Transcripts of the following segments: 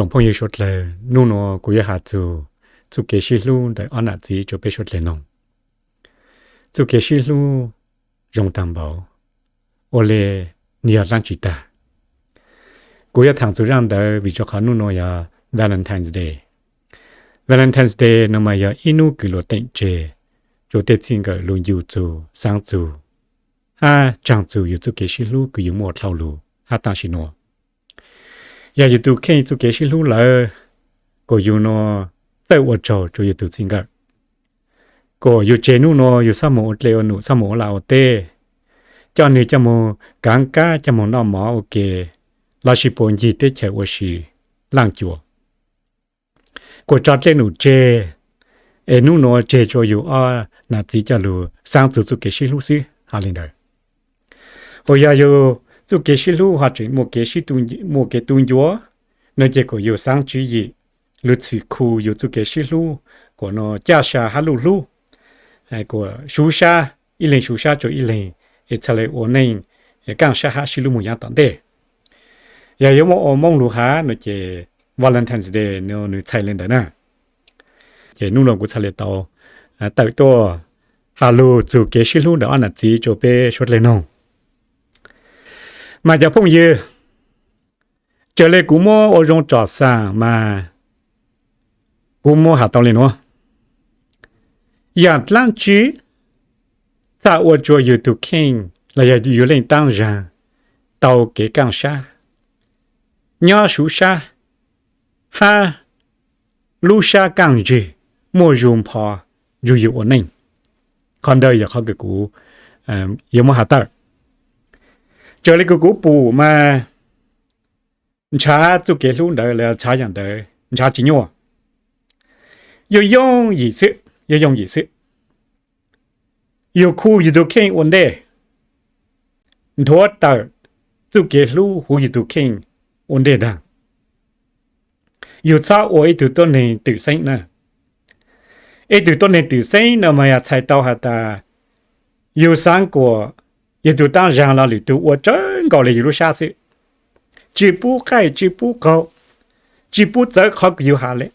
Tsoom phooj ywg suav dlawg, nub nua kuv yuav has txug txuj kev sib hlub ntawm ob nam txiv rua peb suav dlawg noog. Txuj kev sib hlub zoo taag npaum, ua le nwg yog dlaab tsi taag. Kuv yuav thaam txug zaaj ntawd vim rua qhov nub nua yog Valentine's Day. Valentine's Day nua mas yog ib nub kws luas teem tseg rua tej txij nkawm lug ncu txug, xaav txug, hab tsaag txug yug txuj kev sib hlub kws yug muaj dlhau lug hab taam sim nua. Yog yug tug kheej txuj kev sib hlub lawm, kuas yug nua txawj ua tsaug rua yug tug txij nkawm, kuas yug tseg nub nua yug xob moog ua dlej ua num, xob moog ua laj ua teb, coj nwg coj moog kaav kab, coj moog noj mov ua ke, lossis puas ncig teb chaws ua si laaj cuam, kuas tso dlej num tseg, es nub nua tseg rua yug ob nam txiv coj lug xaav txug txuj kev sib hlub xwb, has le ntawd. Kuas yog yug txuj kev sib hlub ho tseem muaj kev tu ncua, nua ces kuas yug xaav tswv yim lug txhim khu yug txuj kev sib hlub, kuas nua caj sa hab luj hlub, kuas sub sab, ib leeg sub sab rua ib leeg, es txhaj le ua neej kaaj sab hab sib hlub moog yaav tom ntej. Yog yuav muab ua Moob lug has nua ces Valentine's Day nua nwg txhais le ntawd na. Ces nub nua kuv txhaj le tau tawm tuaj has lug txug kev sib hlub ntawm ob nam txiv rua peb suav dlawg noog. Mas cov phooj ywg, raws le kuv muab ua zoo tsom xaam mas kuv muab has tau le nuav: yaam dlaab tsi txhaj ua rua yug tug kheej los yog yug leej taab zaag tau kev kaaj sab, nyob sub sab, hab lub sab kaaj ntsig, muaj zug npho nrug yug ua neej? Qhov ntawd yog qhov kws kuv yuav muab has tawm. Raws le kws kuv pum mas ntshav txuj kev hlub ntawd los ntshav yaam ntawd ntshav tsi nyuaj, yuav yooj yim xwb, yuav yooj yim xwb. Yug khu yug tug kheej ua ntej, nthuav tawm txuj kev hlub huv yug tug kheej ua ntej ntaag. Yug txhob ua ib tug tuab neeg twm xeeb na. Ib tug tuab neeg twm xeeb no mas yog txhais tau has tas yug xaav kuas yug tug taab zaag los lwm tug ua tsawg nkaus le yug lub sab xwb, tsi pub qaij tsi pub qaug, tsi pub txawv qhov kws yug has le,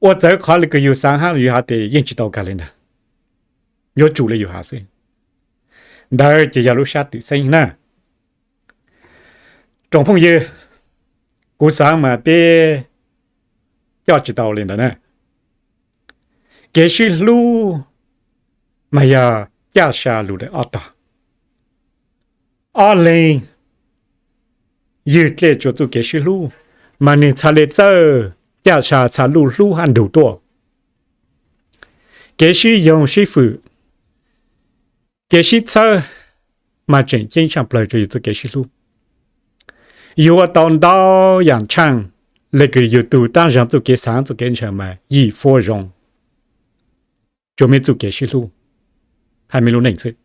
ua txawv qhov le kws yug xaav hab yug has tes yeej tsi tau kag le ntag, yuav tsum le yug has xwb. Ntawd ces yog lub sab twm xeeb na. Tsoom phooj ywg, kuv xaav mas peb coj tsi tau le ntawd na. Kev sib hlub mas yog caj sa lug daim ob tog. Ob leeg ywg dlej rua txuj kev sib hlub, mas nwg txhaj le txawj caj sa txhaj luj hlub hab ntug tuaj. Kev sib yoog sib fwm, kev sib txhawb mas tseem ceeb tshaaj plawg rua yug txuj kev sib hlub. Yug ua tau ntau yaam tshaaj le kws yug tug taab zaag txuj kev xaav txuj kev ntshaw mas yim fuab zoo rua meb txuj kev sib hlub hab meb lub neej xwb.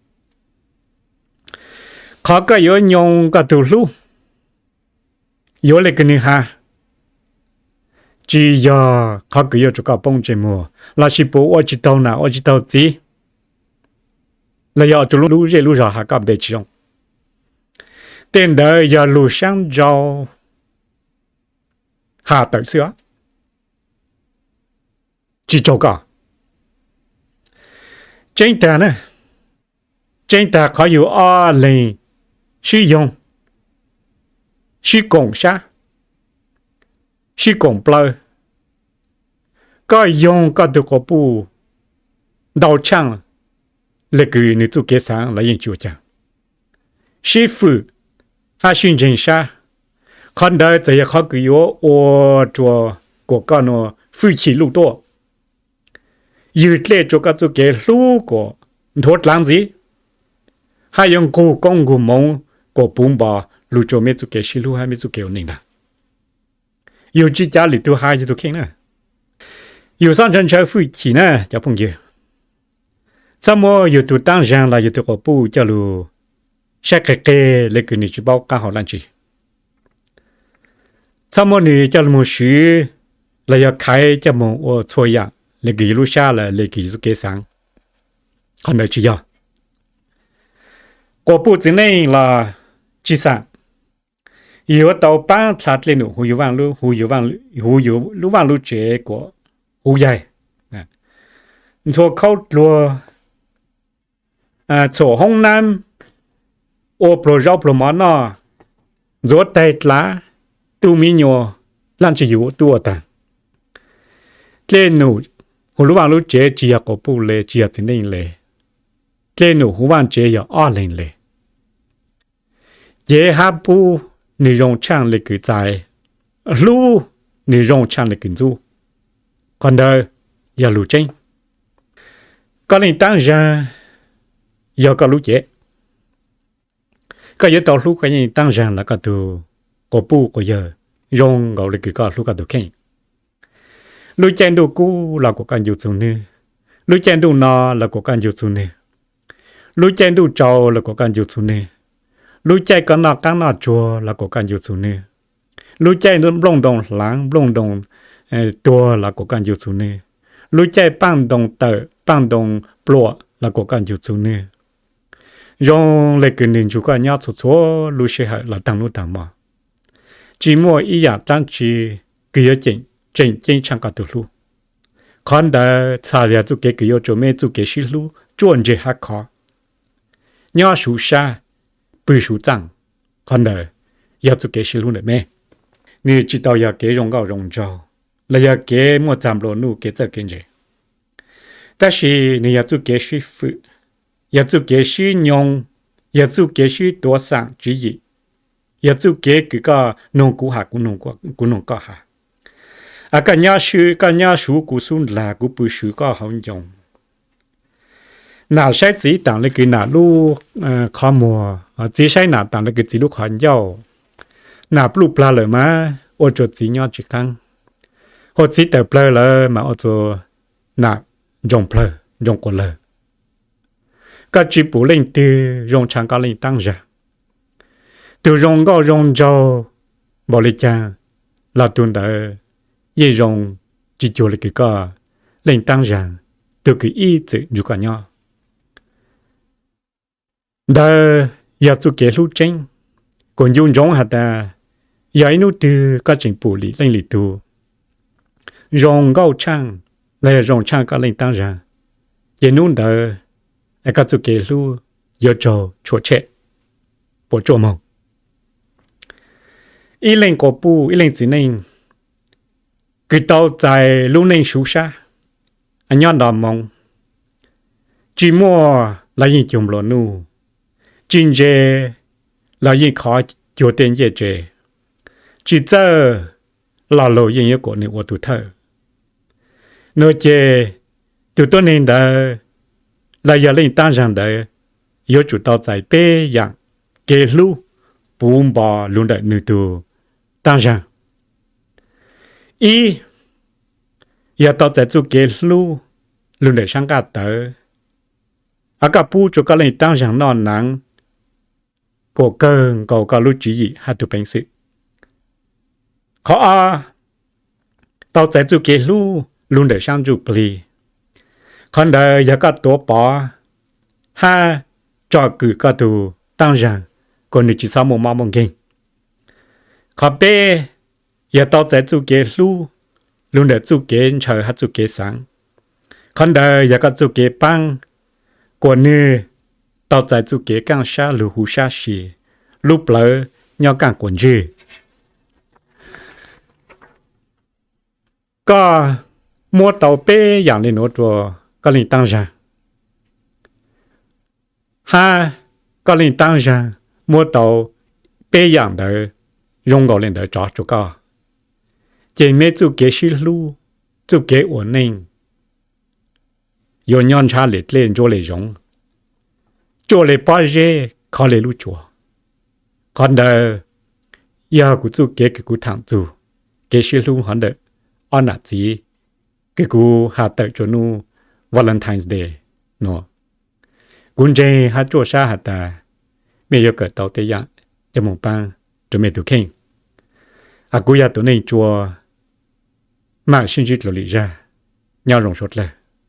Qhov koj yuav nyoog koj tug hlub yuav le kws nwg has, tsi yog qhov kws yuav rua koj poob ntsej muag lossis puas ua tsi taug nam ua tsi taug txiv, los yog rua lub zej lub zog has koj npe tsi zoo. Tej ntawd yog lug saab nrau has tawm xwb os, tsi raug koj. Tseeb tag na, tseeb tag qhov yug ob leeg sib yoog, sib koom sab, sib koom plawv, koj yoog koj tug quas puj ntau tshaaj le kws nwg txuj kev xaav los yeej tsi ua caag. Sib fwm hab sib ntseeg sab, qhov ntawd txawm yog qhov kws yuav ua rua kuas koj nua fwj chim luj tuaj, ywg dlej rua koj txuj kev hlub kuas nthuav dlaav ntxiv, hab yuav nqug koob nqug moov kuas puv npo lug rua meb txuj kev sib hlub hab meb txuj kev ua neej ntag. Yug tsi cav lwm tug has yug tug kheej na. Yug xob ntshaw ntshaw fwj chim na cov phooj ywg. Txhob muab yug tug taab zaag los yug tug quas puj coj lug saib qeg qeg le kws nwg tsi paub qaab hau dlaab tsi. Txhob muab nwg coj lug moog swv los yog khaiv coj moog ua txhua yaam le kws yug lub sab los le kws yug txuj kev xaav. Qhov ntawd tsi yog. Quas puj txiv neej los tsi xam, Yuav tau paab txha dlej num huv yug lub vaaj lub tsev kuas huv yaig, ntxhua khaub dluag, txhuam hoob naab, ua pluag zaub pluag mov noj, ntxuav taig dlav, tu miv nyuas, dlaab tsi yug tuaj taag. Dlej num huv lub vaaj lub tsev tsi yog quas puj le, tsi yog txiv neej le. Dlej num huv vaaj tsev yog ob leeg le. Cev hab pub nwg zoo tshaaj le kws txais, hlub nwg zoo tshaaj le kws ntxub. Qhov ntawd yog lug tseeb. Koj leej taab zaag yog koj lub cev. Koj yuav tau hlub koj leej taab zaag los koj tug quas puj quas yawg zoo nkaus le kws koj hlub koj tug kheej. Lub caij ntuj kub los kuas koj ncu txug nwg, lub caij ntuj no los kuas koj ncu txug nwg, lub caij ntuj tsaus los kuas koj ncu txug nwg, lub caij koj noj qaab noj tsuag los kuas koj ncu txug nwg, lub caij nplooj ntoo hlaav nplooj ntoo tuag los kuas koj ncu txug nwg, lub caij paaj ntoo tawm paaj ntoo pluam los kuas koj ncu txug nwg. Zoo le kws nwg nrug koj nyob txhua txhua lub sij hawm los taag nub taag mo. Tsi muaj ib yaam dlaab tsi kws yuav tseem ceeb tshaaj koj tug hlub. Qhov ntawd txhad yog txuj kev kws yuav tsua meb txuj kev sib hlub ruaj ntseg hab khov, nyob suv sab, pw suv txaaj. Qhov ntawd yog txuj kev sib hlub ntawm meb. Nwg tsi tau yog kev zoo nkauj zoo nraug los yog kev muaj txag nplua nuj kev txawj kev ntse, tab sis nwg yog txuj kev sib fwm, yog txuj kev sib nyoog, yog txuj kev sib tuav xaam tswv yim, yog txuj kev kws koj noog kuv has, kuv noog koj has, koj nyob swb koj nyob suv kuv xub ndlag, kuv pw swv koj hauv ncoo. Nam saib txiv taam le kws nam lub qhov muag, txiv saib nam taam le kws txiv lub qhov ncauj. Nam pluj plag lawm mas ua rua txiv nyob tsi qaab, ua txiv tawm plawg lawm mas ua rua nam nroo plawg nroo quas lawg. Koj tsi pum leej twg zoo tshaaj koj leej taab zaag. Tug zoo nkauj zoo nraug npaum le caag los tug ntawd yeej zoo tsi cuag le kws koj leej taab zaag, tug kws ib txwm nrug koj nyob. Ntawd yog txuj kev hlub tseeb. Kuas ncu ntsoov has tas, yog ib nub twg koj tseem pum lim leej lim tug zoo nkauj tshaaj los yog zoo tshaaj koj leej taab zaag, ces nub ntawd koj txuj kev hlub yuav raug tshuam tshem, puam tsuaj moog. Ib leej quas puj ib leej txiv neej kws tau txais lub neej suv sab, nyob nto moo, tsi muaj los yeej cuag nplua nuj, tsi ntse los yeej khov cuag tej ncej tsev, tsi txawj los lug yeej yuav kuas nwg ua tug thawj. Nua ces tug tuab neeg ntawd los yog leej taab zaag ntawd yuav tsum tau txais peb yaam kev hlub puv npo lug ntawm nwg tug taab zaag. Ib, yog tau txais txuj kev hlub lug ntawm sab nqaj tawv, koj pub rua koj leej taab zaag noj naav kuas kawg nkaus koj lub tswv yim hab tug peev xwm. Qhov ob, tau txais txuj kev hlub lug ntawm sab ntsuj plig. Qhov ntawd yog koj tuav pov hab tsom kwm koj tug taab zaag kuas nwg tsi xob muaj mob muaj nkeeg. Qhov peb, yog tau txais txuj kev hlub lug ntawm txuj kev ntshaw hab txuj kev xaav. Qhov ntawd yog koj txuj kev paab kuas nwg tau txais txuj kev kaaj sab lug huv sab si, lub plawv nyob kaaj quas ntswg. Koj muab tau peb yaam le nuav rua koj leej taab zaag, hab koj leej taab zaag muab tau peb yaam ntawd zoo nkaus le ntawd rov rua koj, ces meb txuj kev sib hlub, txuj kev ua neej yuav nyob ntshav le dlej ntsuab le zoov, ruaj le pob zeb khov le lub tsuas. Qhov ntawd yog kuv txuj kev kws kuv thaam txug kev sib hlub hov ntawm ob nam txiv kws kuv has tawm rua nub Valentine's Day nuav. Kuv ntseeg hab ruaj sab has tas mej yuav kawm tau tej yaam coj moog paab rua mej tug kheej. Kuv yog tus neeg tsua, maam sib ntsib dlua lwm zag, nyob zoo suav dlawg.